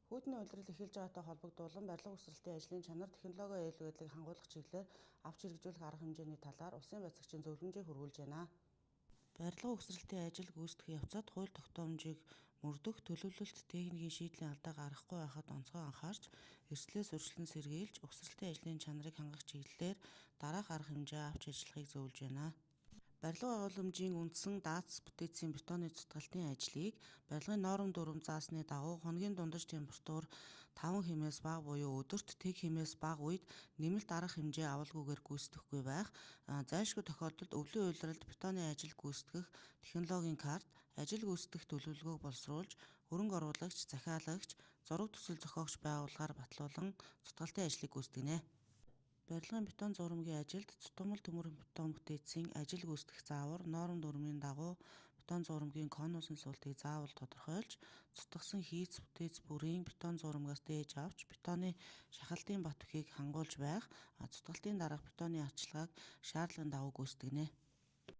Хүйтний улирал эхэлж байгаатай холбогдуулан барилга угсралтын ажлын чанар, технологийн аюулгүй байдлыг хангуулах чиглэлээр авч хэрэгжүүлэх арга хэмжээний талаар улсын барьцагчийн зөвлөмжийг хүргүүлж байна. Барилга угсралтын ажил гүйцэтгэх явцад хууль тогтоомжийг мөрдөх, төлөвлөлт, техникийн шийдлийн алдаа гарахгүй байхад онцгой анхаарч, эрсдлээс урьдчилан сэргийлж, угсралтын ажлын чанарыг хангах чиглэлээр дараах арга хэмжээ авч ажиллахыг зөвлөж байна. Барилга байгууламжийн үндсэн даатас бүтецийн бетоны цутгалтын ажлыг барилгын норм дүрэм заасны дагуу хоногийн дундаж температур 5 хэмээс бага буюу өдөрт тэг хэмээс бага үед нэмэлт арга хэмжээ авалгүйгээр гүйцэтгэхгүй байх, зайлшгүй тохиолдолд өвлийн улиралд бетоны ажил гүйцэтгэх технологийн карт, ажил гүйцэтгэх төлөвлөгөөг боловсруулж, хөрөнгө оруулагч, захиалагч, зураг төсөл зохиогч байгууллагаар батлуулан цутгалтын ажлыг гүйцэтгэнэ. Барилгын бетон зуурмагийн ажилд цутгамал төмөр бетон бүтецийн ажил гүйцэтгэх заавар, норм дүрмийн дагуу бетон зуурмагийн конусын суултыг заавал тодорхойлж, цутгасан хийц бүтэц бүрийн бетон зуурмагаас дээж авч бетоны шахалтын бат бөхийг хангуулж байх, цутгалтын дараах бетоны арчилгааг шаардлагын дагуу гүйцэтгэнэ.